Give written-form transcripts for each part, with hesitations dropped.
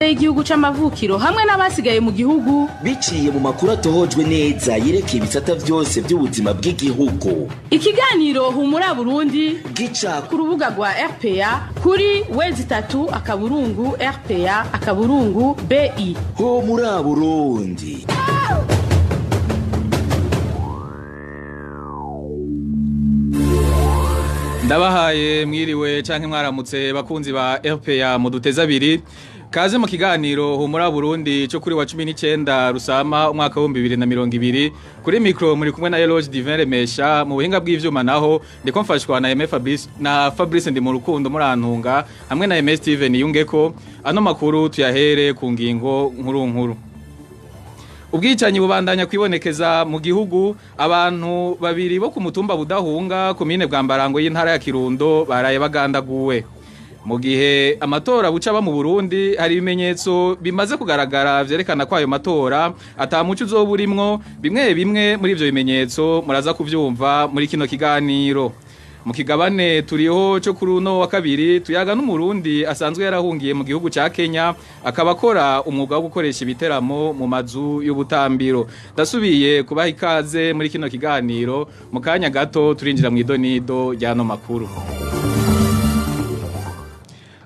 Y'igihugu c'amavukiro hamwe n'abasigaye mu gihugu. Biciye mu makuru atohojwe neza yerekeye ibisata vyose by'ubuzima bw'igihugu. Ikiganiro Humura Burundi gica ku rubuga rwa RPA kuri w3.rpa.bi. Humura Burundi. Ndabahaye mwiriwe canke mwaramutse, bakunzi ba RPA muduteza abiri. Kaze mu kiganiro Humura Burundi cyo kuri wa 19 Rusama umwaka wa 2020. Kuri micro muri kumwe na Eloge Divin Remesha, mu buhinga bw'ivyuma naho ndiko mfashwa na Aimé Fabrice na Fabrice ndi mu rukundo murantunga, hamwe na Aimé Steven Yungeko. Ano makuru tuyahere ku ngingo nkuru nkuru. Ubwicanyi bubandanya kwibonekeza mu gihugu. Abantu babiri bo ku mutumba Budahunga, komine Bwambarango y'intara ya Kirundo, baraye bagandaguwe. Mu gihe amatora buca ba mu Burundi, hari ibimenyetso bimaze kugaragara vyerekana ko ayo matora atamuco uzoba urimwo. Bimwe bimwe muri ivyo bimenyetso muraza kuvyumva muri kino kiganiro. Mu kigabane turiho cyo kuri uno wa kabiri, tuyaga n'Umurundi asanzwe yarahungiye mu gihugu ca Kenya, akaba akora umwuga wo gukoresha ibiteramo mu mazu y'ubutambiro. Ndasubiye kubaha ikaze muri kino kiganiro. Mu kanya gato turinjira mu idonido ry'ano makuru.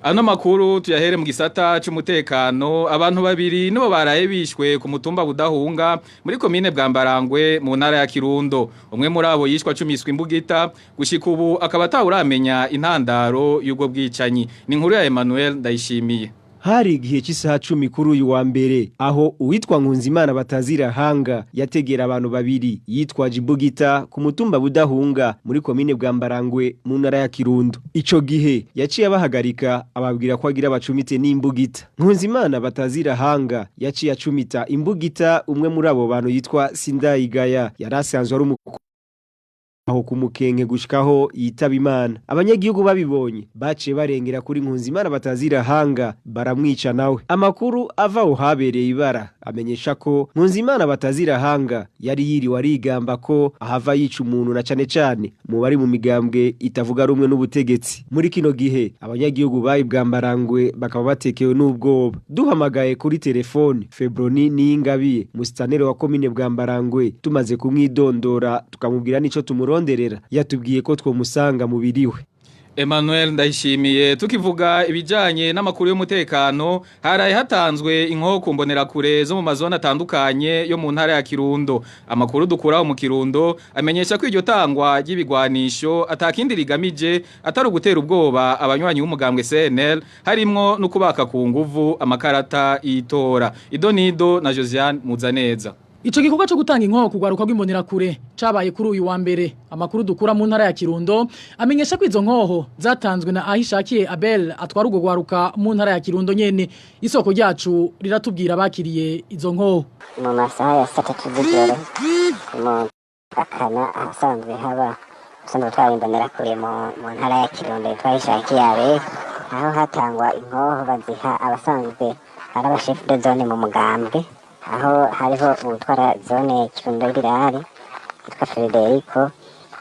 Ano makuru tuyahere mu gisata c'umutekano. Abantu babiri nibo baraye bishwe ku mutumba Budahunga muri komine Bwambarangwe mu ntara ya Kirundo. Umwe muri abo yishwa acumiswe imbugita, gushika ubu akaba atawuramenya intandaro y'ubwo bwicanyi. Ni inkuru ya Emmanuel Ndayishimiye. Hari igihe cy'isaha 10 kuri uyu wa mbere, aho uwitwa Nkunzimana batazira hanga yategera abantu babiri yitwaje imbugita ku mutumba Budahunga muri komine Bwambarangwe mu ntara ya Kirundo. Ico gihe yaciye abahagarika, ababwira ko agira bacumite n'imbugita. Nkunzimana batazira hanga yaciye acumita imbugita umwe muri abo bantu yitwa Sindayigaya, yari asanzwe ari aho kumukenke gushikaho yitaba Imana. Abanyagihugu babibonye baciye barengera kuri Nkunzimana batazira hanga, baramwica nawe. Amakuru ava aho habereye ibara amenyesha ko Nkunzimana batazira hanga yari yiriwe arigamba ko ahava yica umuntu, na cane cane mu bari mu migambwe itavuga rumwe n'ubutegetsi. Muri kino gihe abanyagihugu bayi Bwambarangwe bakaba batekewe n'ubwoba. Duhamagaye kuri telefone Febroni Niyingabiye, musitanere wa komine Bwambarangwe, tumaze kumwidondora tukamubwira nico tumuronderera, yatubwiye ko twomusanga mu biriwe. Emmanuel Ndayishimiye. Tukivuga ibijanye n'amakuru y'umutekano, haraye hatanzwe inkoku mbonerakure zo mu mazone atandukanye yo mu ntara ya Kirundo. Amakuru dukura mu Kirundo amenyesha ko iryo tangwa ry'ibigwanisho atakindi rigamije atari ugutera ubwoba abanywanyi b'umugambwe CNL, harimwo no kubaka ku nguvu amakarata y'itora. Idonido na Josiane Muzaneza. Ico gikorwa cyo gutanga inkoho kugwaruka rw'imbonerakure cabaye kuri uyu wa mbere. Amakuru dukura mu ntara ya Kirundo amenyesha ko izo nkoho zatanzwe na Ahishakiye Abel, atwara urwo gwaruka mu ntara ya Kirundo nyene. Isoko ryacu riratubwira bakiriye izo nkoho. Mu masaha ya saa 3 z'ijoro, mu akana ahasanzwe haba usanzwe utwara imbonerakure mu ntara ya Kirundo yitwa Ahishakiye Abel, aho hatangwa inkoho baziha abasanzwe ari abashefu de zone mu mugambwe, aho hariho uwutwara zone Kirundo Rurale witwa Frederico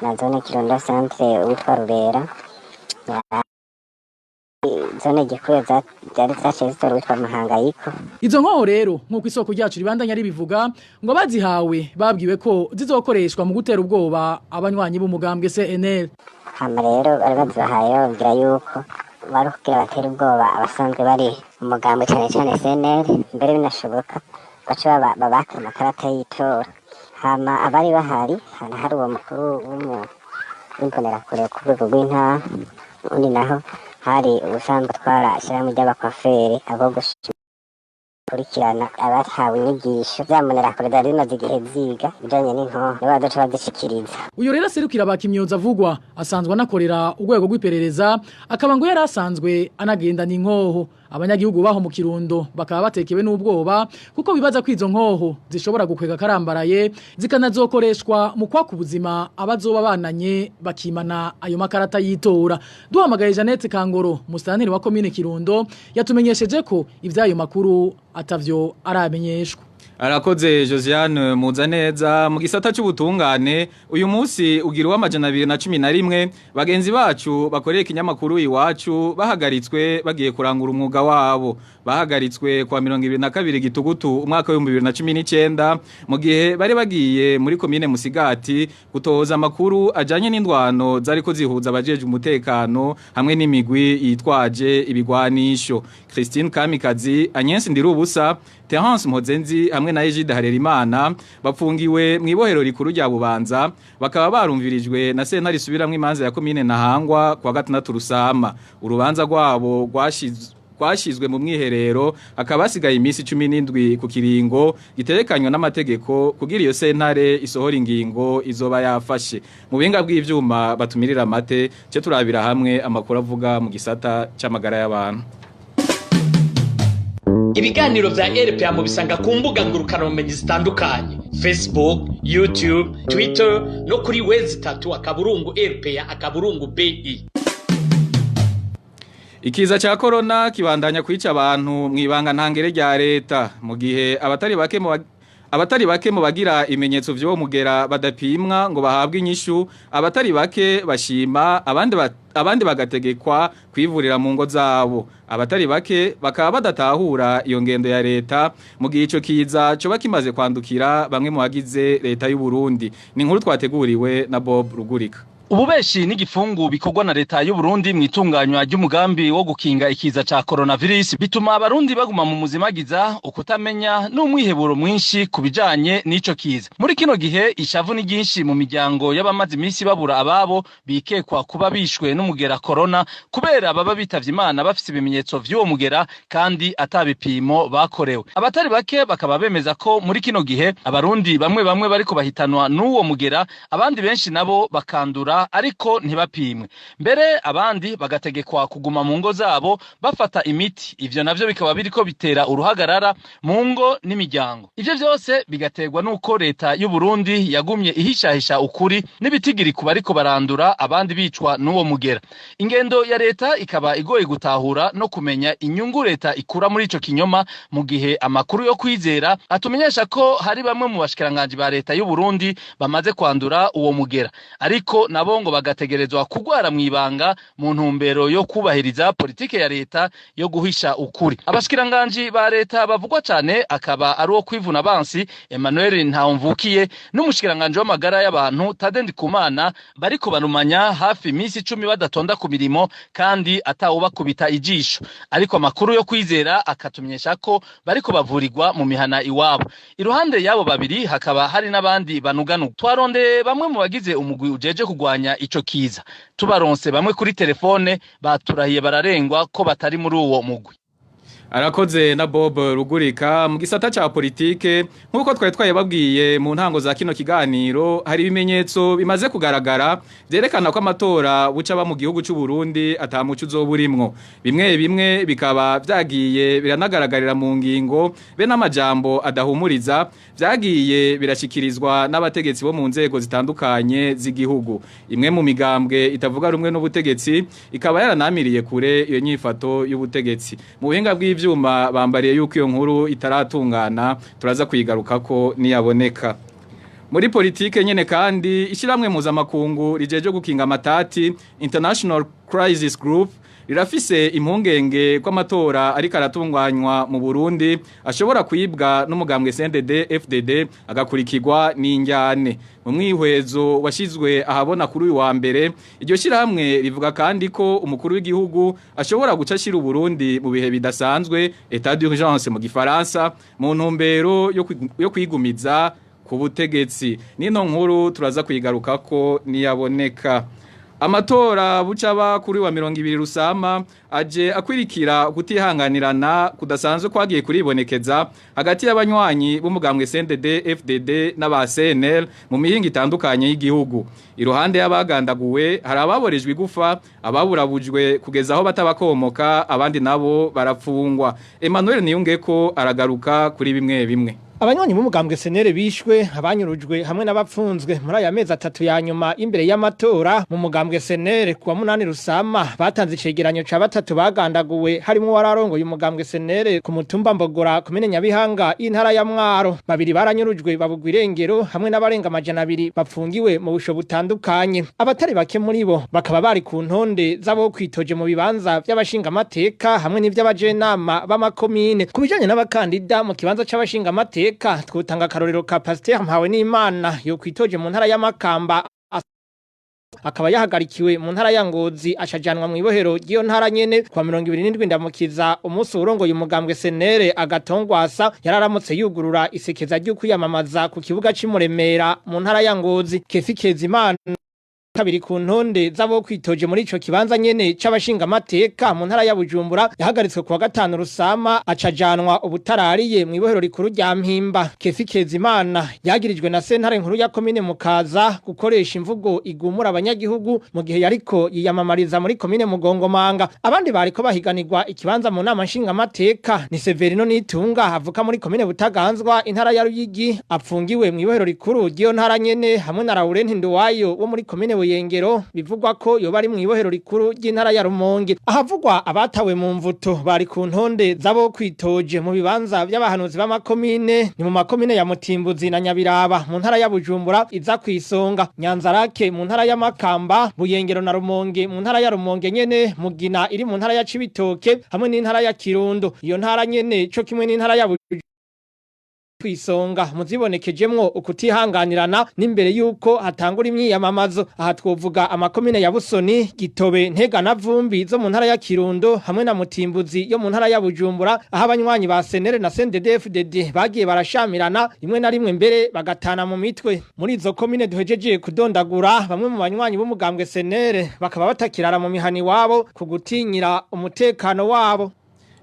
na zone Kirundo Centre uwitwa Rubera, zone Gikuyo zari zaciye zitora uwitwa Muhangayiko. Izo nkoho rero, nk'uko isoko ryacu ribandanya ribivuga, ngo bazihawe babwiwe ko zizokoreshwa mu gutera ubwoba abanywanyi b'umugambwe CNL. Hama rero bari bazibahaye bababwira yuko bari kugira batera ubwoba abasanzwe bari mu mugambwe, cyane cyane CNL, mbere binashoboka baca babaka amakarata y'itora. Hama abari bahari hana hari uwo mukuru w'imbonerakure ku rwego rw'intara, undi naho hari ubusanzwe atwara ishyirahamwe ry'abakwaferi, abo gukurikirana abahawe inyigisho za mbonerakure zari zimaze igihe ziga ibijanye n'inkoho, nibo bazoca bazishikiriza. Uyo rero aserukira abakimyoza avugwa asanzwe anakorera urwego rw'iperereza, akaba ngo yari asanzwe anagendana inkoho. Abanyagihugu baho mu Kirundo bakaba batekewe n'ubwoba, kuko bibaza ko izo nkoho zishobora gukwega karambaraye, zikanazokoreshwa mu kwaka ubuzima abazoba bananye bakimana ayo makarata y'itora. Duhamagaye Jeannette Kangoro, musitanteri wa komine Kirundo, yatumenyesheje ko ivyayo makuru atavyo aramenyeshwa. Arakoze Josiane Muzaneza. Mu gisata c'ubutungane, uyu munsi ugira uwa 211 bagenzi bacu bakoreye ikinyamakuru Iwacu bahagaritswe bagiye kurangura umwuga wabo. Bahagaritswe kwa 2022 gitugutu umwaka wa 2019 mu gihe bari bagiye muri komine Musigati gutoza amakuru ajanye n'indwano zariko zihuza abajeje umutekano hamwe n'imigwi yitwaje ibigwanisho. Christine Kamikazi, Agnes Ndirubusa, Terence Mpozenzi hamwe na Egide Harerimana bapfungiwe mu ibohero rikuru rya Bubanza, bakaba barumvirijwe na sentare isubiramwo imanza ya komine Ntahangwa kwa gatandatu Rusama. Urubanza rwabo rwashizwe mu mwiherero, hakaba hasigaye iminsi 17 ku kiringo giterekanywa n'amategeko kugira iyo sentare isohora ingingo izoba yafashe. Mu buhinga bw'ivyuma batumirira amate ce turabira hamwe amakuru avuga mu gisata c'amagara y'abantu. Ibiganiro vya RPA mubisanga ku mbuga ngurukanabumenyi zitandukanye: Facebook, YouTube, Twitter no kuri www.rpa.bi. Ikiza cha corona kibandanya kwica abantu mwibanga ntangere rya leta, mu gihe abatari bake mu bagira ibimenyetso vy'uwo mugera badapimwa ngo bahabwe inyishu. Abatari bake bashima, abandi bagategekwa kwivurira mu ngo zabo. Abatari bake bakaba badatahura iyo ngendo ya leta mu gihe ico kiza coba kimaze kwandukira bamwe mu bagize leta y'u Burundi. Ni inkuru twateguriwe na Bob Rugurika. Ububeshi n'igifungu bikorwa na leta y'u Burundi mu itunganywa ry'umugambi wo gukinga ikiza ca coronavirus bituma abarundi baguma mu muzimagiza, ukutamenya n'umwiheburo mwinshi ku bijanye n'ico kiza. Muri kino gihe ishavu ni ryinshi mu miryango y'abamaze iminsi babura ababo bikekwa kuba bishwe n'umugera corona, kubera baba bitavye Imana bafise ibimenyetso vy'uwo mugera kandi atabipimo bakorewe. Abatari bake bakaba bemeza ko muri kino gihe abarundi bamwe bamwe bariko bahitanwa n'uwo mugera, abandi benshi nabo bakandura ariko ntibapimwe, mbere abandi bagategekwa kuguma mu ngo zabo bafata imiti. Ivyo navyo bikaba biriko bitera uruhagarara mu ngo n'imiryango. Ivyo vyose bigaterwa n'uko leta y'u Burundi yagumye ihishahisha ukuri n'ibitigiri ku bariko barandura, abandi bicwa n'uwo mugera. Ingendo ya leta ikaba igoye gutahura no kumenya inyungu leta ikura muri ico kinyoma, mu gihe amakuru yo kwizera atumenyesha ko hari bamwe mu bashikiranganji ba leta y'u Burundi bamaze kwandura uwo mugera, ariko nabo ngo bagategerezwa kugwara mwibanga mu ntumbero yo kubahiriza politike ya leta yo guhisha ukuri. Abashikiranganji ba leta bavugwa cane akaba ari uwo kwivuna bansi Emmanuel Ntawumvukiye n'umushikiranganje w'amagara y'abantu Tade Ndikumana, bariko barumanya hafi iminsi 10 badatonda ku mirimo kandi atawubakubita ijisho, ariko amakuru yo kwizera akatumenyesha ko bariko bavurirwa mu mihana iwabo. Iruhande y'abo babiri hakaba hari n'abandi banuganuka. Twarondeye bamwe mu bagize umugwi ujeje kugwanya ico kiza, tubaronse bamwe kuri telefone baturahiye bararengwa ko batari muri uwo mugwi. Arakoze na Bob Rugurika. Mu gisata ca politike, nkuko twari twayababwiye mu ntango za kino kiganiro, hari ibimenyetso bimaze kugaragara vyerekana ko amatora buca ba mu gihugu c'u Burundi atamuco uzoburimwo. Bimwe bimwe bikaba vyagiye biranagaragarira mu ngingo be n'amajambo adahumuriza vyagiye birashikirizwa n'abategetsi bo mu nzego zitandukanye z'igihugu. Imwe mu migambwe itavuga rumwe n'ubutegetsi ikaba yaranamiriye kure iyo nyifato y'ubutegetsi. Mu buhinga bw'ivyuma bambariye yuko iyo nkuru itaratungana, turaza kuyigarukako niyaboneka. Muri politike nyene kandi, ishiramwe mpuzamakungu rijeje gukinga amatati, International Crisis Group, rirafise impungenge ko amatora ariko aratunganywa mu Burundi ashobora kwibwa n'umugambwe CNDD FDD agakurikirwa n'injyane. Mu mwihwezo washizwe ahabona kuri uyu wa mbere, iryo shirahamwe rivuga kandi ko umukuru w'igihugu ashobora guca ashira Burundi mu bihe bidasanzwe, état d'urgence mu gifaransa, mu ntumbero yo kwigumiza ku butegetsi. Nino nkuru turaza kuyigarukako niyaboneka. Amatora bucaba kuri wa 20 Rusama aje akwirikira kutihanganirana kudasanzwe kwagiye kuribonekeza hagati y'abanywanyi b'umugambwe CNDD FDD n'aba CNL mu mihinga itandukanye y'igihugu. Iruhande y'abagandaguwe hari ababorejwe igufa, ababurabujwe kugeza aho batabakomoka, abandi nabo barapfungwa. Emmanuel Niyungeko aragaruka kuri bimwe bimwe. Abanywanyi b'umugambwe SNL bishwe, abanyurujwe hamwe n'abapfunzwe muri aya mezi 3 ya nyuma imbere y'amatora mu mugambwe SNL kuwa 8 Rusama batanze icegeranyo ca batatu bagandaguwe, harimo wararongoye umugambwe SNL ku mutumba Mbogora komine Nyabihanga intara ya Mwaro. Babiri baranyurujwe babugwa irengero hamwe n'abarenga 200 bapfungiwe mu busho butandukanye. Abatari bake muri bo bakaba bari ku ntonde z'abo kwitoje mu bibanza by'abashinga amateka hamwe n'ivy'abajenama b'amakomine. Ku bijanye n'abakandida mu kibanza c'abashinga amateka, twutanga akarorero ka Pasteur Mpawenimana yo kwitoje mu ntara y'Amakamba, akaba yahagarikiwe mu ntara ya Ngozi acajanwa mu ibohero ry'iyo ntara nyene kwa 27 Ndamukiza. Umunsi urongoye umugambwe SNL Agatongwasa yararamutse yugurura isekeza ryo kwiyamamaza ku kibuga c'Imuremera mu ntara ya Ngozi. Kefi Kezimana kabiri ku ntonde z'abo kwitoje muri ico kibanza nyene c'abashinga amateka mu ntara ya Bujumbura yahagaritswe kuwa 5 Rusama acajanwa ubutarariye mu ibohero rikuru rya Mpimba. Kefi Kezimana yagirijwe na sentare nkuru ya komine Mukaza gukoresha imvugo igumura abanyagihugu mu gihe yariko yiyamamariza muri komine Mugongomanga. Abandi bariko bahiganirwa ikibanza mu nama nshinga amateka ni Severino Nitunga avuka muri komine Butaganzwa intara ya Ruyigi apfungiwe mu ibohero rikuru ry'iyo ntara nyene, hamwe na Laurent Nduwayo wo muri komine Buyengero bivugwa ko yoba ari mu ibohero rikuru ry'intara ya Rumonge. Ahavugwa abatawe mu mvuto bari ku ntonde z'abo kwitoje mu bibanza by'abahanuzi b'amakomine ni mu makomine ya Mutimbuzi na Nyabiraba mu ntara ya Bujumbura iza kwisonga, Nyanzarake mu ntara ya Makamba, Buyengero na Rumonge mu ntara ya Rumonge nyene, Mugina iri mu ntara ya Cibitoke hamwe n'intara ya Kirundo. Iyo ntara nyene co kimwe n'intara ya kwisonga muzibonekejemwo ukutihanganirana n'imbere yuko hatangura imyiyamamazo. Aha twovuga amakomine ya Busoni, Gitobe, Ntega na Vumbi zo mu ntara ya Kirundo hamwe na Mutimbuzi yo mu ntara ya Bujumbura, aho abanywanyi ba SNL na CNDD-FDD bagiye barashamirana rimwe na rimwe mbere bagatana mu mitwe. Muri izo komine duhejeje kudondagura, bamwe mu banywanyi b'umugambwe SNL bakaba batakirara mu mihani wabo ku gutinyira umutekano wabo.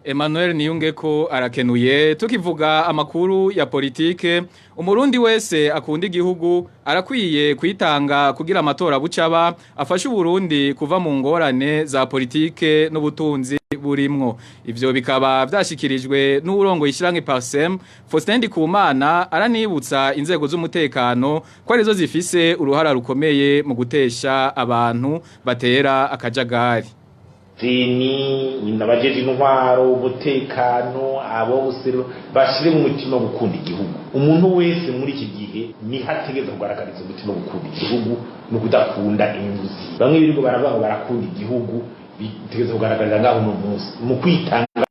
Emmanuel Niyungeko arakenuye. Tukivuga amakuru ya politike, umurundi wese akunda igihugu arakwiye kwitanga kugira amatora bucaba afashe Uburundi kuva mu ngorane za politike n'ubutunzi burimwo. Ivyo bikaba vyashikirijwe n'urongo ishirange Parsem Faustin Ndikumana, aranibutsa inzego z'umutekano ko arizo zifise uruhara rukomeye mu gutesha abantu batera akajagari. Zeni abajeje intwaro, umutekano, abo bose bashire mu mutima wo gukunda igihugu. Umuntu wese muri iki gihe niho ategereza kugaragariza umutima wo gukunda igihugu no kudakunda inyuzi. Bamwe birirwa baravuga ngo barakunda igihugu, bitegereza kugaragarira ngaho uno munsi mu kwitanga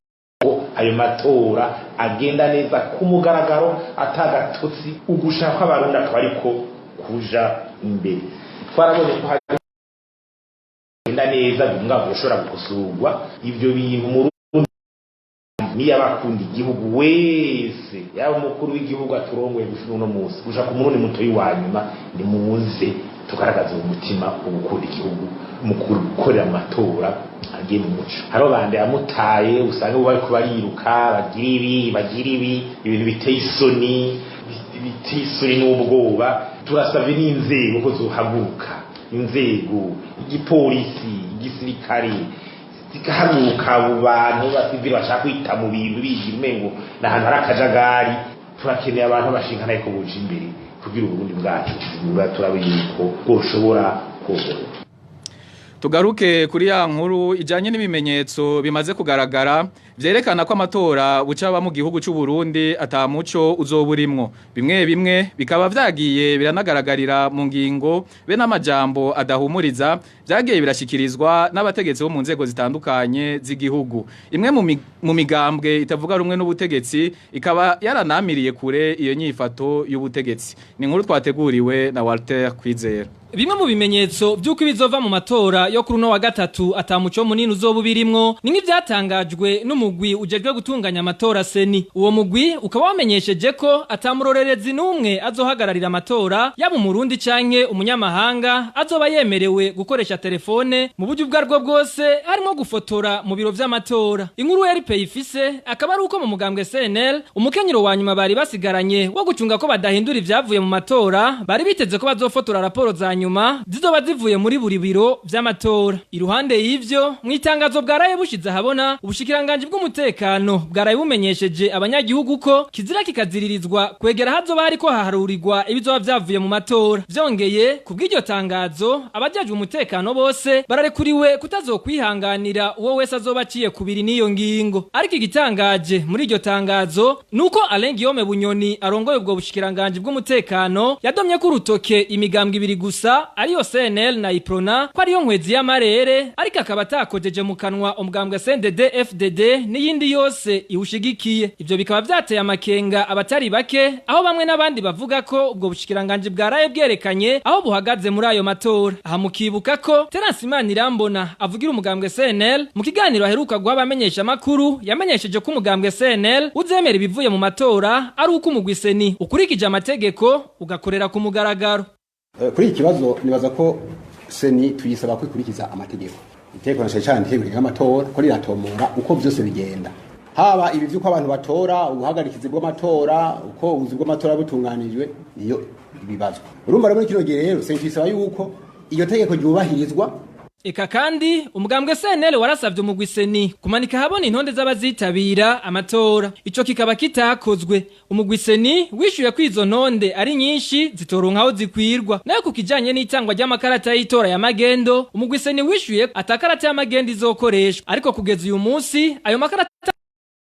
ko ayo matora agenda neza ku mugaragaro atagatotsi, ugushaka kw'abarundi akaba ariko kuja imbere. Twarabonye ko hari genda neza bimwe ushobora gukosorwa ivyo bintu. Mu niyo abakunda igihugu wese, yaba umukuru w'igihugu aturongoye gushira uno munsi gushaka umurundi mutoyi wa nyuma, ni muze tugaragaze umutima wo gukunda igihugu mu gukorera amatora agiye mu muco. Hariho bande amutaye usanga bariko bariruka bagira ibi ibintu biteye isoni, biteye isoni n'ubwoba. Turasavye n'inzego ko zohaguruka, inzego igipolisi, igisirikare zigahaguruka, abo bantu basivile bashaka kwita mu bintu bigira umengo ni ahantu hari akajagari. Turakeneye abantu bashinkana ariko buja imbere kugira Uburundi bwacu turabe yuko bwoshobora kogorora. Tugaruke kuri ya nkuru ijanye n'ibimenyetso bimaze kugaragara vyerekana ko amatora bucaba mu gihugu c'u Burundi atamuco uzoburimwo. Bimwe bimwe bikaba vyagiye biranagaragarira mu ngingo be n'amajambo adahumuriza vyagiye birashikirizwa n'abategetsi bo mu nzego zitandukanye z'igihugu. Imwe mu migambwe itavuga rumwe n'ubutegetsi ikaba yaranamiriye kure iyo nyifato y'ubutegetsi. Ni inkuru twateguriwe na Walter Kwizera. Bimwe mu bimenyetso vy'uko ibizova mu matora yo kuri uno wa gatatu atamuco munini uzoba ubirimwo ni nk'ivyatangajwe n'umugwi ujejwe gutunganya amatora CENI. Uwo mugwi ukaba wamenyesheje ko atamurorerezi n'umwe azohagararira amatora, yaba umurundi canke umunyamahanga, azoba yemerewe gukoresha telefone mu buryo ubwo aribwo bwose, harimo gufotora mu biro vy'amatora. Inkuru RPA ifise akaba ari uko mu mugambwe CNL umukenyero wa nyuma bari basigaranye wo gucunga ko badahindura ivyavuye mu matora, bari biteze ko bazofotora raporo za nyuma zizoba zivuye muri buri biro vy'amatora. Iruhande y'ivyo, mu itangazo bwaraye bushize ahabona, ubushikiranganji bw'umutekano bwaraye bumenyesheje abanyagihugu ko kizira kikaziririzwa kwegera hazoba hariko haharurirwa ibizoba vyavuye mu matora. Vyongeye, kubw'iryo tangazo, abajejwe umutekano bose bararekuriwe kutazokwihanganira uwo wese azoba aciye kubiri n'iyo ngingo. Ariko igitangaje muri iryo tangazo nuko Alain Guillaume Bunyoni arongoye ubwo bushikiranganji bw'umutekano yadomye ko urutoke imigambwe ibiri gusa, ariyo CNL na Iprona, ko ariyo nkwezi y'amarere, ariko akaba atakojeje mu kanwa umugambwe CNDD FDD n'iyindi yose iwushigikiye. Ivyo bikaba vyateye amakenga abatari bake, aho bamwe n'abandi bavuga ko ubwo bushikiranganji bwaraye bwerekanye aho buhagaze muri ayo matora. Aha mukibuka ko Terence Manirambona avugira umugambwe CNL mu kiganiro aheruka guha abamenyesha makuru yamenyesheje ko umugambwe CNL uzemera ibivuye mu matora ari uko umugwi CENI ukurikije amategeko ugakorera ku mugaragaro. Kuri iki kibazo nibaza ko CENI tuyisaba ko ikurikiza amategeko. Itegeko na cyane itegeko ry'amatora ko riratomora uko byose bigenda, haba ibi vy'uko abantu batora, ubuhagarikizi bw'amatora, uko ubuzi bw'amatora butunganijwe, niyo ibibazwa. Urumva rero muri kino gihe rero CENI tuyisaba yuko iyo tegeko ryubahirizwa. Eka kandi umugambwe CNL warasavye umugwi CENI kumanika habona intonde z'abazitabira amatora, ico kikaba kitakozwe. Umugwi CENI wishuye ko izo ntonde ari nyinshi zitoronka aho zikwirwa. Nayo ku kijanye n'itangwa ry'amakarata y'itora ya magendo, umugwi CENI wishuye atakarata y'amagendo izokoreshwa, ariko kugeza uyu munsi ayo makarata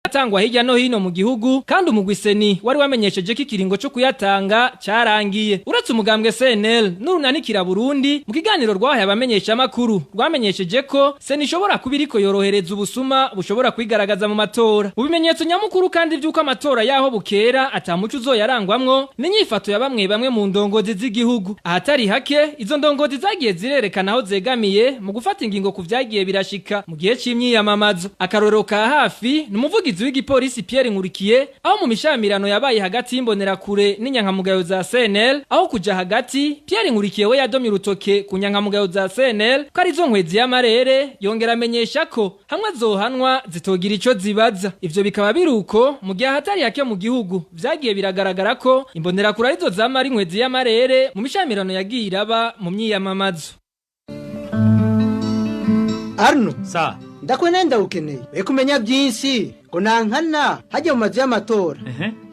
atangwa hirya no hino mu gihugu, kandi umugwi CENI wari wamenyesheje ko ikiringo cyo kuyatanga carangiye. Uretse umugambwe CNL n'urunanikira Burundi, mu kiganiro rwahaye abamenyesha makuru rwamenyesheje ko CENI ishobora kuba iriko yorohereza ubusuma bushobora kwigaragaza mu matora. Mu bimenyetso nyamukuru kandi vy'uko amatora yaho bukera atamuco uzoyarangwamwo n'inyifato ya bamwe bamwe mu ndongozi z'igihugu. Ahatari hake izo ndongozi zagiye zirerekana aho zegamiye mu gufata ingingo ku vyagiye birashika mu gihe c'imyiyamamazo. Akarorero ka hafi ni umuvugizi w'igipolisi Pierre Nkurikiye, aho mu mishamirano yabaye hagati y'imbonerakure n'inyankamugayo za CNL, aho kuja hagati Pierre Nkurikiye we yadomye urutoke ku nyankamugayo za CNL ko arizo nkwezi y'amarere, yongera amenyesha ko hamwe zohanwa zitogira ico zibaza. Ivyo bikaba biruko mu gihe ahatari hake mu gihugu vyagiye biragaragara ko imbonerakure arizo zama ari nkwezi y'amarere mu mishamirano yagiye iraba mu myiyamamazo. Arno sa ndakwe ndawukeneye we kumenya byinshi ngo nankana hajya mu mazu y'amatora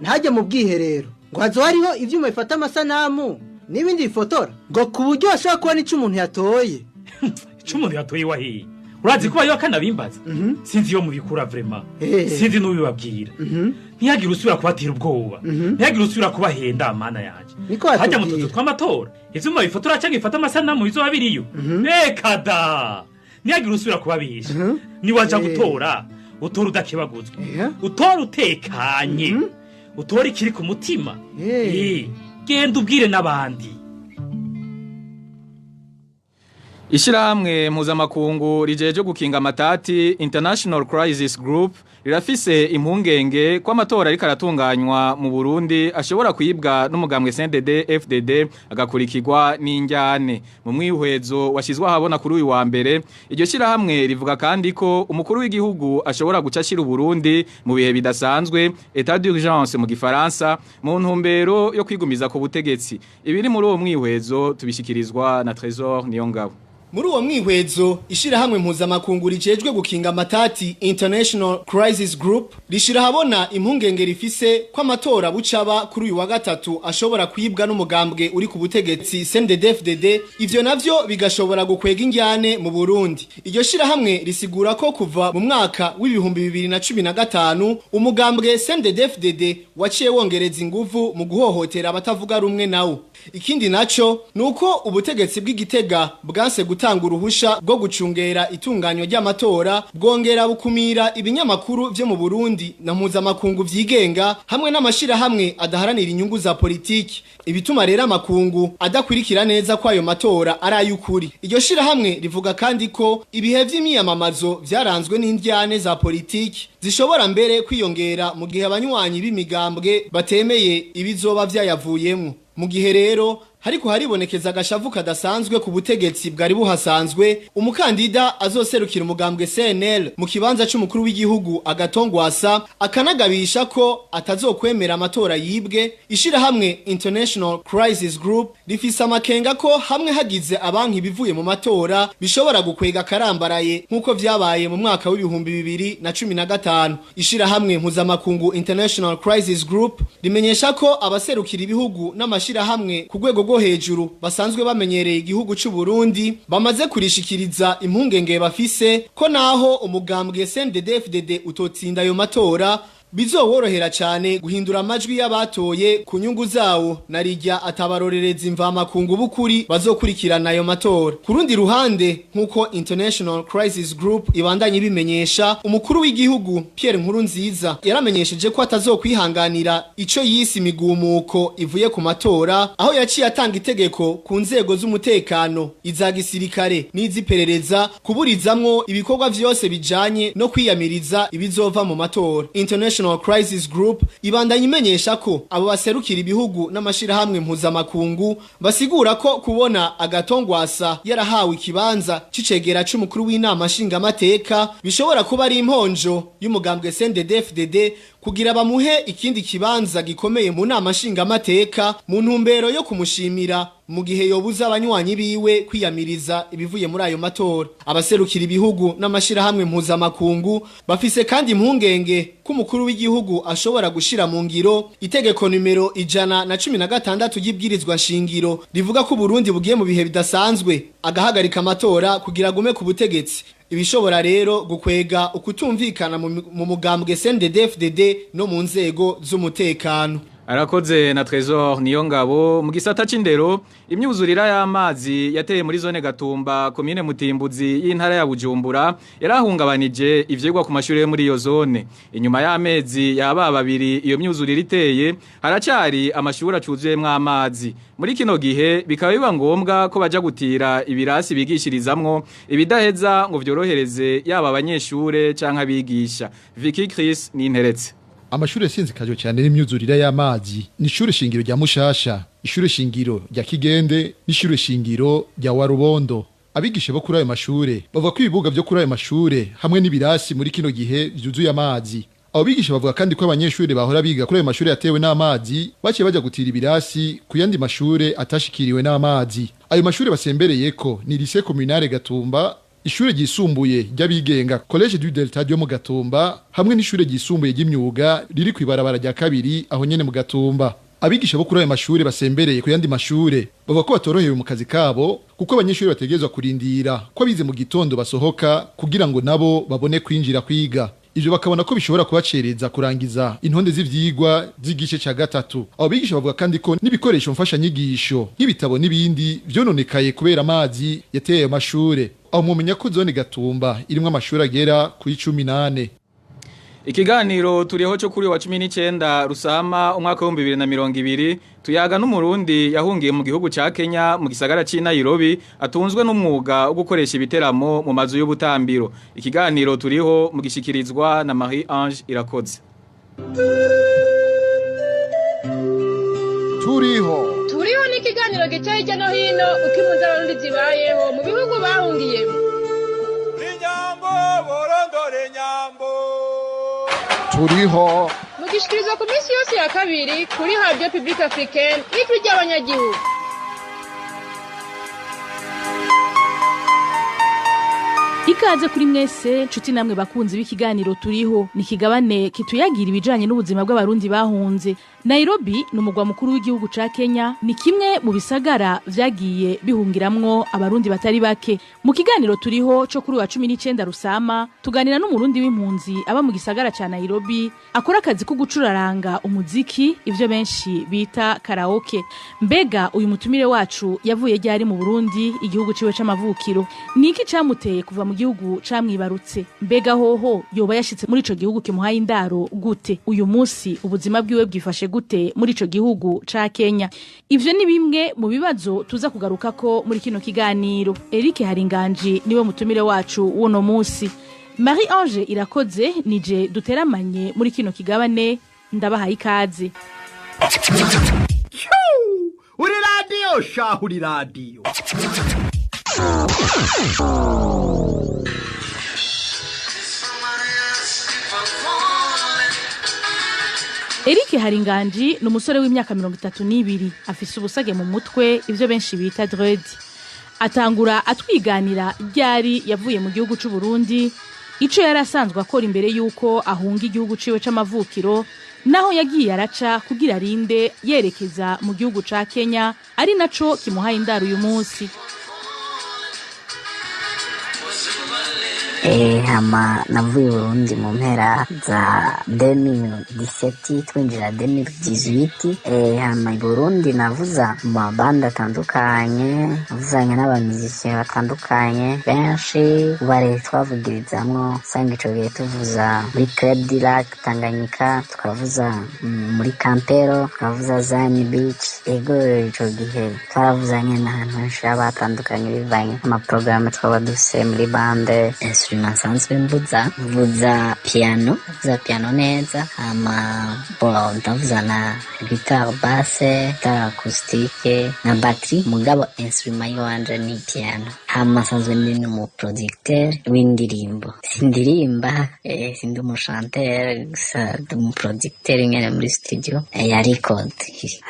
ntajya mu bwiherero ngo hazo hariho ivyuma bifata amasanamu n'ibindi bifotora ngo ku buryo hashobora kubona ico umuntu yatoye. Ico umuntu yatoye wahiye urazi kuba yo kanabimbaza sinzi iyo mubikura vraiment sinzi n'ubibabwira. Ntihagire usubira kubatera ubwoba, ntihagire usubira kubahenda amana yanje. Hajya mu tuzu tw'amatora ivyuma bifotora canke bifata amasanamu bizoba biriyo reka da. Ntihagire usubira kubabisha. Niwaja gutora utora udakebaguzwa, utora utekanye, utora ikiri ku mutima. Genda ubwire n'abandi. Ishirahamwe mpuzamakungu rijeje gukinga amatati International Crisis Group rirafise impungenge ko amatora ariko aratunganywa mu Burundi ashobora kwibwa n'umugambwe CNDD FDD agakurikirwa n'injyane. Mu mwihwezo washizwe ahabona kuri uyu wa mbere, iryo shirahamwe rivuga kandi ko umukuru w'igihugu ashobora guca ashira Burundi mu bihe bidasanzwe, état d'urgence mu gifaransa, mu ntumbero yo kwigumiza ku butegetsi. Ibiri muri uwo mwihwezo tubishikirizwa na Trésor Niyongabo. Muri uwo mwihwezo ishirahamwe mpuzamakungu rijejwe gukinga amatati International Crisis Group rishira habona impungenge rifise ko amatora bucaba kuri uyu wa gatatu ashobora kwibwa n'umugambwe uri ku butegetsi CNDD-FDD, ivyo navyo bigashobora gukwega injyane mu Burundi. Iryo shirahamwe risigura ko kuva mu mwaka w'2015 umugambwe CNDD-FDD waciye wongereza inguvu mu guhohotera abatavuga rumwe nawo. Ikindi naco nuko ubutegetsi bw'Igitega bwanse gutanga uruhusha rwo gucungera itunganywa ry'amatora, bwongera bukumira ibinyamakuru vyo mu Burundi na mpuzamakungu vyigenga hamwe n'amashirahamwe adaharanira inyungu za politiki, ibituma rero amakungu adakwirikira neza ko ayo matora ari ay'ukuri. Iryo shirahamwe rivuga kandi ko ibihe vy'imyiyamamazo vyaranzwe n'indyane za politiki zishobora mbere kwiyongera mu gihe abanywanyi b'imigambwe batemeye ibizoba vyayavuyemwo. Mu gihe rero hariko haribonekeza agashavu kadasanzwe ku butegetsi bwari buhasanzwe, umukandida azoserukira umugambwe CNL mu kibanza c'umukuru w'igihugu agatongwasa akanagabisha ko atazokwemera amatora yibwe. Ishirahamwe International Crisis Group rifise amakenga ko hamwe hagize abanki bivuye mu matora bishobora gukwega karambaraye nk'uko vyabaye mu mwaka w'2015. Ishirahamwe mpuzamakungu International Crisis Group rimenyesha ko abaserukira ibihugu n'amashirahamwe ku rwego rwo hejuru basanzwe bamenyereye igihugu c'u Burundi bamaze kurishikiriza impungenge bafise ko naho umugambwe CNDD-FDD utotsinda ayo matora bizoworohera cyane guhindura amajwi y'abatoye ku nyungu zawo, narijya atabarorereza imvamakungu b'ukuri bazokurikirana ayo matora. Ku rundi ruhande, nk'uko International Crisis Group ibandanye ibimenyesha, umukuru w'igihugu Pierre Nkurunziza yaramenyesheje ko atazokwihanganira ico yise imigumuko ivuye ku matora, aho yaciye atanga itegeko ku nzego z'umutekano, iza gisirikare n'iz'iperereza kuburizamwo ibikorwa vyose bijanye no kwiyamiriza ibizova mu matora. International Crisis Group ibandanya imenyesha ko abo baserukira ibihugu n'amashirahamwe mpuzamakungu basigura ko kubona agatongwasa yarahawe ikibanza c'icegera c'umukuru w'inama nshingamateka bishobora kuba ari imponjo y'umugambwe CNDD-FDD kugira bamuhe ikindi kibanza gikomeye mu nama nshingamateka mu ntumbero yo kumushimira mu gihe yobuza abanywanyi biwe kwiyamiriza ibivuye muri ayo matora. Abaserukira ibihugu n'amashirahamwe mpuzamakungu bafise kandi impungenge ko umukuru w'igihugu ashobora gushira mu ngiro itegeko nimero 116 ry'ibwirizwa nshingiro rivuga ko Burundi bugiye mu bihe bidasanzwe, agahagarika amatora kugira agume ku butegetsi. Ibishobora rero gukwega ukutumvikana mu mugambwe CNDD-FDD no mu nzego z'umutekano. Arakoze na Trésor Niyongabo. Mu gisata c'indero, imyuzurira y'amazi yateye muri zone Gatumba, komine Mutimbuzi y'intara ya Bujumbura, yarahungabanije ivyigwa ku mashure yo muri iyo zone. Inyuma y'amezi yaba babiri iyo myuzurira iteye, haracari amashuri acuzuyemwo amazi. Muri kino gihe bikaba biba ngombwa ko baja gutira ibirasi bigishirizamwo ibidaheza ngo vyorohereze yaba abanyeshure canke abigisha. Vicky Chris Ninteretse. Amashure yasinzikajwe cyane n'imyuzurira y'amazi ni ishure shingiro rya Mushasha, ishure shingiro rya Kigende n'ishure shingiro rya Warubondo. Abigisha bo kuri ayo mashure bavuga ko ibibuga vyo kuri ayo mashure hamwe n'ibirasi muri kino gihe vyuzuye amazi. Abo bigisha bavuga kandi ko abanyeshure bahora biga kuri ayo mashure yatewe n'amazi baciye baja gutira ibirasi ku yandi mashure atashikiriwe n'amazi. Ayo mashure basembereyeko ni Lycée Communale Gatumba, ishure ryisumbuye ry'abigenga Collège du Delta ryo mu Gatumba, hamwe n'ishure ryisumbuye ry'imyuga riri kw'ibarabara rya kabiri aho nyene mu Gatumba. Abigisha bo kuri ayo mashure basembereye ku yandi mashure bavuga ko batorohewe mu kazi kabo kuko abanyeshure bategerezwa kurindira ko abize mu gitondo basohoka kugira ngo nabo babone kwinjira kwiga. Ivyo bakabona ko bishobora kubacereza kurangiza intonde z'ivyigwa z'igice ca gatatu. Abo bigisha bavuga kandi ko n'ibikoresho mfashanyigisho nk'ibitabo n'ibindi vyononekaye kubera amazi yateye ayo mashure. Aho mumenya ko zone Gatumba irimwo amashuri agera kuri 18. Ikiganiro turiho cyo kuri wa 19 Rusama umwaka wa 2020 tuyaga n'umurundi yahungiye mu gihugu ca Kenya mu gisagara c'i Nairobi, atunzwe n'umwuga wo gukoresha ibiteramo mu mazu y'ubutambiro. Ikiganiro turiho mu gishikirizwa na Marie Ange Irakoze. Turiho turiho ni ikiganiro gica hirya no hino uko impunzi z'abarundi zibayeho mu bihugu bahungiyemo. Inyambo borondore nyambo. Turiho mugishikirizwa ku minsi yose ya kabiri kuri Radio Publique Africaine ijwi ry'abanyagihugu. Ikaze kuri mwese nshuti namwe bakunzi b'ikiganiro turiho. Ni kigabane kituyagira ibijanye n'ubuzima bw'abarundi bahunze. Nairobi ni umugwa mukuru w'igihugu ca Kenya, ni kimwe mu bisagara vyagiye bihungiramwo abarundi batari bake. Mu kiganiro turiho co kuri wa 19 Rusama tuganira n'umurundi w'impunzi aba mu gisagara ca Nairobi, akora akazi ko gucuraranga umuziki, ivyo benshi bita karaoke. Mbega uyu mutumire wacu yavuye ryari mu Burundi, igihugu ciwe c'amavukiro? Niki camuteye kuva mu gihugu camwibarutse? Mbega hoho yoba yashitse muri ico gihugu kimuhaye indaro gute? Uyu munsi ubuzima bwiwe bwifashe gute muri ico gihugu ca Kenya? Ivyo ni bimwe mu bibazo tuza kugarukako muri kino kiganiro. Eric Haringanji niwe mutumire wacu w'uno munsi. Marie Ange Irakoze nije duteramanye muri kino kigabane, ndabahaye ikaze. Uri radio Vayo shahu iradiyo. Eric Haringanji ni umusore w'imyaka 32, afise ubusage mu mutwe, ivyo benshi bita dread. Atangura atwiganira ryari yavuye mu gihugu c'u Burundi, ico yari asanzwe akora imbere yuko ahunga igihugu ciwe c'amavukiro, naho yagiye araca kugira arinde yerekeza mu gihugu ca Kenya, ari naco kimuhaye indaro uyu munsi. Hama navuye i Burundi mu mpera za 2017 twinjira 2018. Hama i Burundi navuza mu mabandi atandukanye, navuzanye n'abamizisiye batandukanye benshi, bare twavugirizamwo usanga ico gihe tuvuza muri Club du Lac Tanganyika, tukavuza muri Kampero, tukavuza Zion Beach. Ego, ico gihe twaravuzanye n'ahantu henshi haba hatandukanye bivanye n'amaporogaramu twaba dufise muri bande. Instrument nsanzwe mvuza piano, mvuza piano neza, hama bo ndavuza na guitare basse, guitare acoustique na batterie, mugabo instrument yiwanje ni piano. Hama nsanzwe ndi n'umuproducteur w'indirimbo, sindirimba, sindi umuchanteur, gusa ndi umuproducteur nyene muri studio ya record.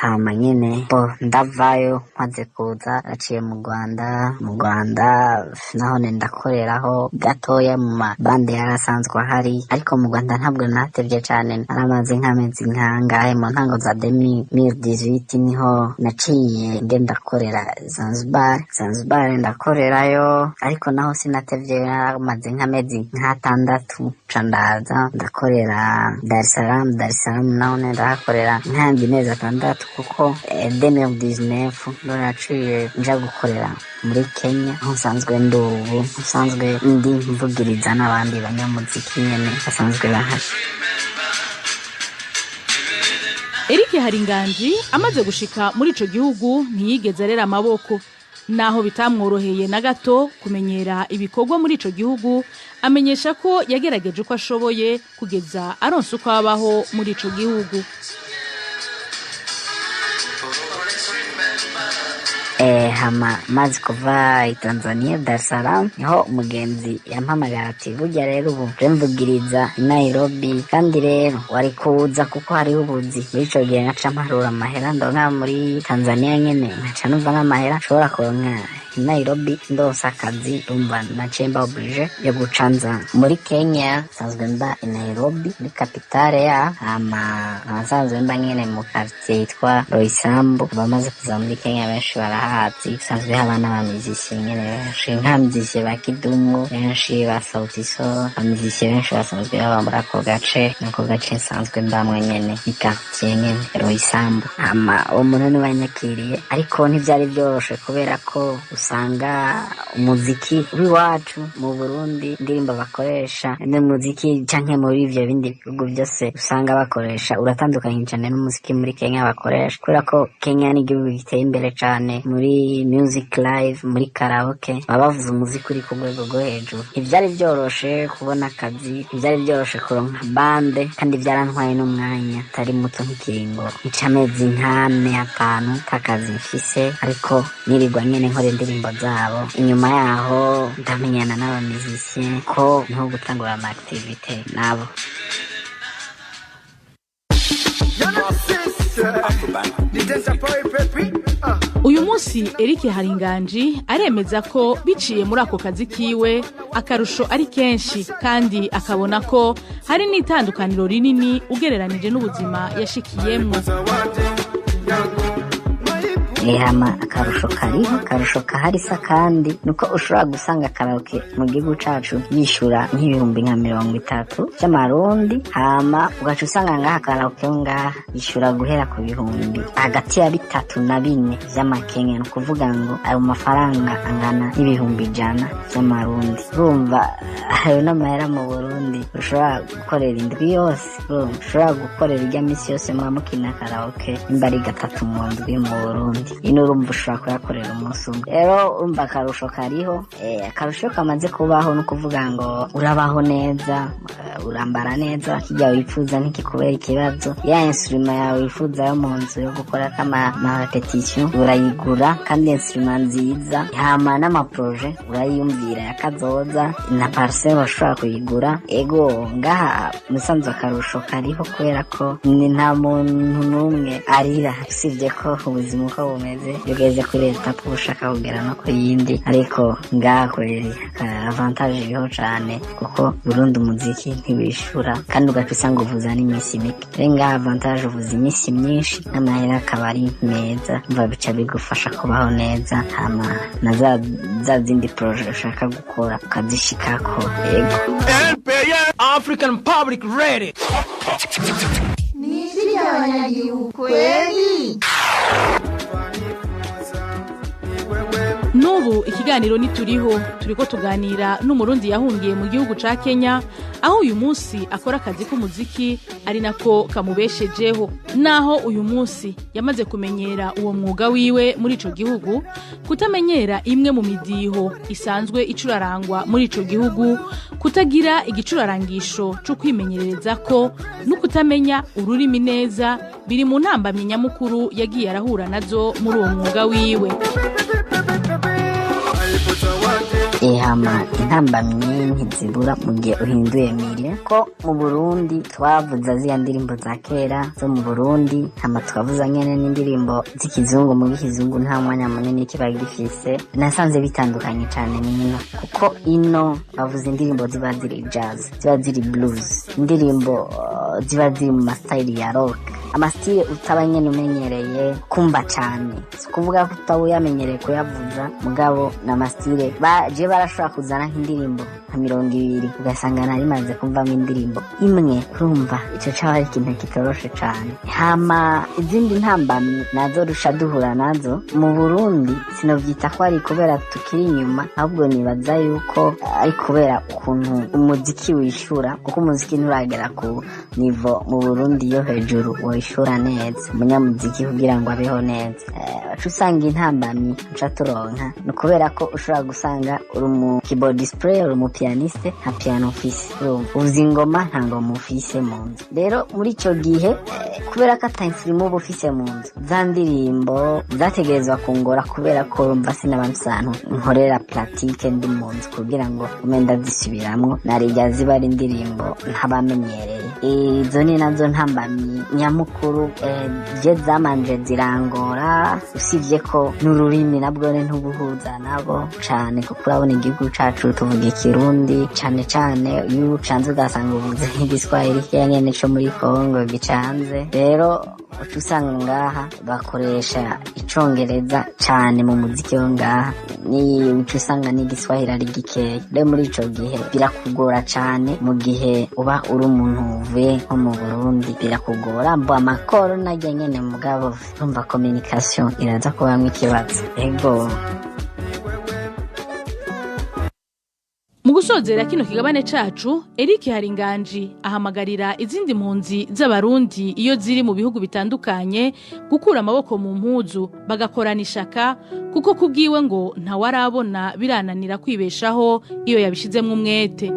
Hama nyene bo ndavayo, maze kuza naciye mu Rwanda. Mu Rwanda nahone ndakoreraho gatoya mu mabande yari asanzwe ahari, ariko mu Rwanda ntabwo natevye cane, naramaze nk'amezi nkangahe. Mu ntango za 2018 niho naciye ngenda ndakorera Zanzibar. Zanzibar ndakorerayo, ariko naho sinatevye, naramaze nk'amezi nk'atandatu, ca ndaza ndakorera Dar es Salaam. Dar es Salaam naho ndahakorera nk'andi mezi 6, kuko 2019 ndo naciye nja gukorera muri Kenya, aho nsanzwe ndi ubu, nsanzwe ndi mvugiriza n'abandi banyamuziki nyene basanzwe bahari. Eric Haringanji amaze gushika muri ico gihugu ntiyigeze arera amaboko, naho bitamworoheye na gato kumenyera ibikorwa muri ico gihugu. Amenyesha ko yagerageje uko ashoboye kugeza aronse uko abaho muri ico gihugu. Hama maze kuva i Tanzania, Dar es Salaam, niho umugenzi yampamagara ati burya rero ubu je mvugiriza i Nairobi, kandi rero wari kuza kuko hariho ubuzi. Muri ico gihe nkaca mparura amahera ndonka muri Tanzania nyene, nkaca numva n'amahera nshobora kuronka i Nairobi ndonse akazi, urumva naciye mba oblige yo guca nza muri Kenya. Nsanzwe mba i Nairobi muri kapitale ya, hama nsanzwe mba nyene mu quartier yitwa Roysambu. Abamaze kuza muri Kenya benshi barahazi, nsanzwe haba n'abamizisiye nyene benshi, nk'abamizisiye ba Kidumu benshi, ba Sauti Sol, abamizisiye benshi basanzwe baba muri ako gace, nako gace nsanzwe mbamwe nyene ni quartier nyene Roysambu. Hama uwo muntu niwe yanyakiriye, ariko ntivyari vyoroshe kubera ko usanga umuziki w'iwacu mu Burundi, indirimbo bakoresha n'umuziki canke muri ivyo bindi bihugu byose usanga bakoresha uratandukanye cane n'umuziki muri Kenya bakoresha, kubera ko Kenya ni igihugu giteye imbere cane muri music live, muri karaoke, baba bavuza umuziki uri ku rwego rwo hejuru. Ntivyari vyoroshe kubona akazi, ntivyari vyoroshe kuronka bande, kandi vyarantwaye n'umwanya utari muto, nk'ikiringo ic'amezi nk'ane atanu k'akazi mfise, ariko nirirwa nyene nkora indirimbo zabo. Inyuma yaho ndamenyana n'abamizisiye ko niho gutangura ama activité nabo. Uyu munsi Eric Haringanji aremeza ko biciye muri ako kazi kiwe akarusho ari kenshi, kandi akabona ko hari n'itandukaniro rinini ugereranije n'ubuzima yashikiyemwo. Hama akarusho kariho, akarusho kahari sa kandi nuko ushobora gusanga karaoke mu gihugu cacu yishura nk'ibihumbi nka 30 vy'amarundi, hama ugaca usanga ngaha karaoke ngaha yishura guhera ku bihumbi hagati ya 3 na 4 vy'amakenya, ni ukuvuga ngo ayo mafaranga angana n'ibihumbi 100 vy'amarundi. Urumva ayo n'amahera mu Burundi ushobora gukorera indwi yose, urumva ushobora gukorera irya misi yose muba mukina karaoke nimba ari 3 mu ndwi mu Burundi. Burundi. Ino urumva ushobora kuyakorera umunsi umwe. Rero urumva akarusho kariho, akarusho kamaze kubaho ni ukuvuga ngo urabaho neza, urambara neza, kirya wifuza ntikikubera ikibazo. Ya instrument yawe wifuza yo mu nzu yo gukora kama repetition urayigura, kandi instrument nziza. Hama n'amaproje urayiyumvira yakazoza, na parcelle ushobora kuyigura. Ego, ngaha musanzu akarusho kariho kubera ko ni nta muntu n'umwe arira, usibye ko ubuzima uko bumeze, iyo ugeze kuri etape uba ushaka kugera no ku yindi. Ariko ngaha kweri avantage iriho cane, kuko Burundi umuziki ntiwishura, kandi ugaca usanga uvuza n'iminsi mike. Rero ngaha avantage, uvuza iminsi myinshi n'amahera akaba ari meza. Umva bica bigufasha kubaho neza, hama na za zindi proje ushaka gukora ukazishikako. Ego. African Public Radio. Ni ijwi ry'abanyagihugu kweli. N'ubu ikiganiro nituriho, turiko tuganira n'Umurundi yahungiye mu gihugu ca Kenya, aho uyu munsi akora akazi k'umuziki ari nako kamubeshejeho. Naho uyu munsi yamaze kumenyera uwo mwuga wiwe muri ico gihugu, kutamenyera imwe mu midiho isanzwe icurarangwa muri ico gihugu, kutagira igicurarangisho co kwimenyereza ko no kutamenya ururimi neza biri mu ntambamyi nyamukuru yagiye arahura nazo muri uwo mwuga wiwe. Ehama intambamyi ntizibura mu gihe uhinduye mire, ko mu Burundi twavuza ziriya ndirimbo za kera zo mu Burundi, hama twavuza nyene n'indirimbo z'ikizungu. Mu b'ikizungu nta mwanya munini kiba gifise. Nasanze bitandukanye cane n'ino, kuko ino bavuza indirimbo ziba ziri jazz, ziba ziri blues, indirimbo ziba ziri mu masitayili ya rock, amasitile utaba nyene umenyereye kumva cane. Si ukuvuga ko utaba uyamenyereye kuyavuza, mugabo ni amasitile je barashobora kuzana nk'indirimbo nka 20, ugasanga narimaze kumvamo indirimbo imwe. Urumva ico caba ari ikintu kitoroshe cane. Hama izindi ntambamyi nazo rusha duhura nazo mu Burundi, sinovyita ko ari kubera tukiri inyuma, ahubwo nibaza yuko ari kubera ukuntu umuziki wishura, kuko umuziki nturagera ku nivo mu Burundi yo hejuru wishura neza umunyamuziki kugira ngo abeho neza. Uca usanga intambamyi uca turonka ni ukubera ko ushobora gusanga uri umu keyboard player, uri umu pianiste, nta piano ufise. Urumva uzi ingoma, nta ngoma ufise mu nzu. Rero muri ico gihe, kubera ko ata instrument uba ufise mu nzu, za ndirimbo zategerezwa kungora, kubera ko urumva sinaba mfise ahantu nkorera pratique ndi mu nzu kugira ngo ume ndazisubiramwo, narirya ziba ari indirimbo ntabamenyereye. Izo ni nazo ntambamyi nyamukuru, je zamanje zirangora, usibye ko n'ururimi nabwo ntubuhuza nabo cane, kuko urabona igihugu cacu tuvuga Ikirundi cane cane, iyo ucanze ugasanga uvuze nk'Igiswahili kiriya nyene co muri Kongo gicanze. Rero uca usanga ngaha bakoresha Icongereza cane mu muziki wo ngaha, ni uca usanga n'Igiswahili ari gikeya. Rero muri ico gihe birakugora cane mu gihe uba uri umuntu uvuye nko mu Burundi, birakugora mbo amakoro narya nyene, mugabo urumva communication iraza kubamwo ikibazo. Ego. Mu gusozera kino kigabane cacu, Eric Haringanji ahamagarira izindi mpunzi z'Abarundi iyo ziri mu bihugu bitandukanye gukura amaboko mu mpuzu bagakorana ishaka, kuko kubwiwe ngo ntawarabona birananira kwibeshaho iyo yabishizemwo umwete.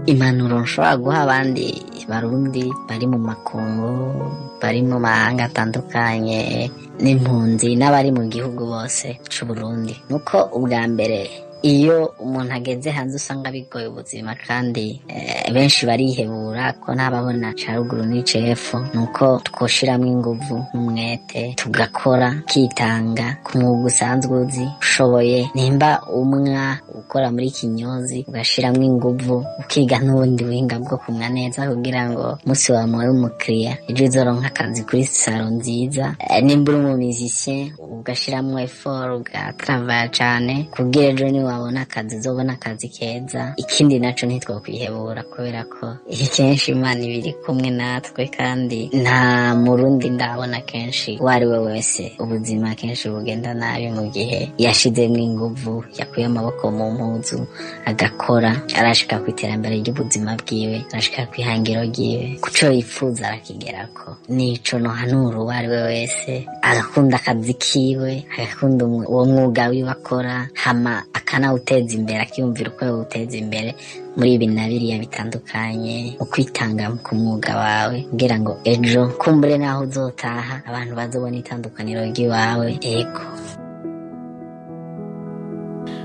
Impanuro nshobora guha abandi Barundi bari mu makungu, bari mu mahanga atandukanye, n'impunzi n'abari mu gihugu bose c'u Burundi, nuko ubwa mbere iyo umuntu ageze hanze usanga bigoye ubuzima, kandi benshi barihebura ko ntababona ca ruguru n'icepfo. Nuko twoshiramwo inguvu n'umwete, tugakora, kitanga ku mwuga usanzwe uzi ushoboye. Nimba umwa ukora muri kinyozi, ugashiramwo inguvu, ukiga n'ubundi buhinga bwo kumwa neza, kugira ngo musi wa mwawe umukiriya ejo uzoronka akazi kuri saro nziza. Nimba uri umu musicien, ugashiramwo effort, ugatravaya cane kugira ejo ni Niwabona akazi, uzobona akazi keza. Ikindi naco, ntitwokwihebura, kubera ko kenshi Imana iba iri kumwe natwe. Kandi nta Murundi ndabona kenshi uwo ari we wese ubuzima kenshi bugenda nabi mu gihe yashizemwo inguvu, yakuye amaboko mu mpuzu agakora, arashika ku iterambere ry'ubuzima bwiwe, arashika ku ihangiro ryiwe, kuco yifuza arakigerako. Nico nohanura uwo ari we wese: agakunda akazi kiwe, agakunda uwo mwuga wiwe akora, hama akanawuteza imbere, akiyumvira uko yawuteza imbere muri ibi na biriya bitandukanye, mu kwitanga ku mwuga wawe, kugira ngo ejo kumbure naho uzotaha abantu bazobona itandukaniro ry'iwawe. Ego.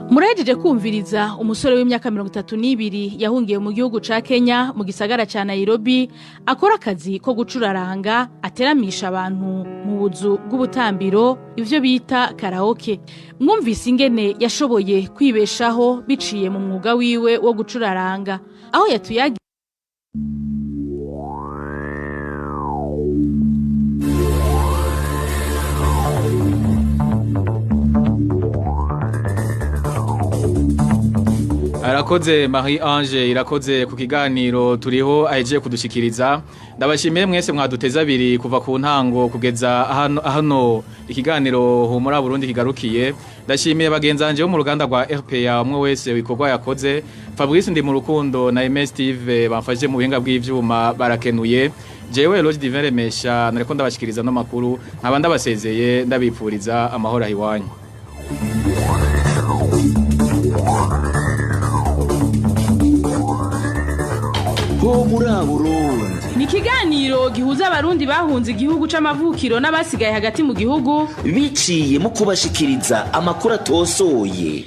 Murahejeje kumviriza umusore w'imyaka 32 yahungiye mu gihugu ca Kenya, mu gisagara ca Nairobi, akora akazi ko gucuraranga, ateramisha abantu mu buzu bw'ubutambiro, ivyo bita karaoke. Mwumvise ingene yashoboye kwibeshaho biciye mu mwuga wiwe wo gucuraranga, aho yatuyagiye. Arakoze Marie Ange Irakoze ku kiganiro turiho ahejeje kudushikiriza. Ndabashimiye mwese mwaduteza abiri kuva ku ntango kugeza hano ikiganiro Humura Burundi kigarukiye. Ndashimiye bagenzanje bo mu ruganda rwa RPA, umwe wese ibikorwa yakoze. Fabrice ndi mu rukundo na MS Steve bamfashije mu buhinga bw'ivyuma, barakenuye. Jewe Eloge Divin Remesha nareko ndabashikiriza no makuru, nkaba ndabasezeye, ndabipfuriza amahoro ahiwanyu. Ho muri Burundi Ni ikiganiro gihuza Abarundi bahunze igihugu c'amavukiro n'abasigaye hagati mu gihugu biciye mu kubashikiriza amakuru atosoye.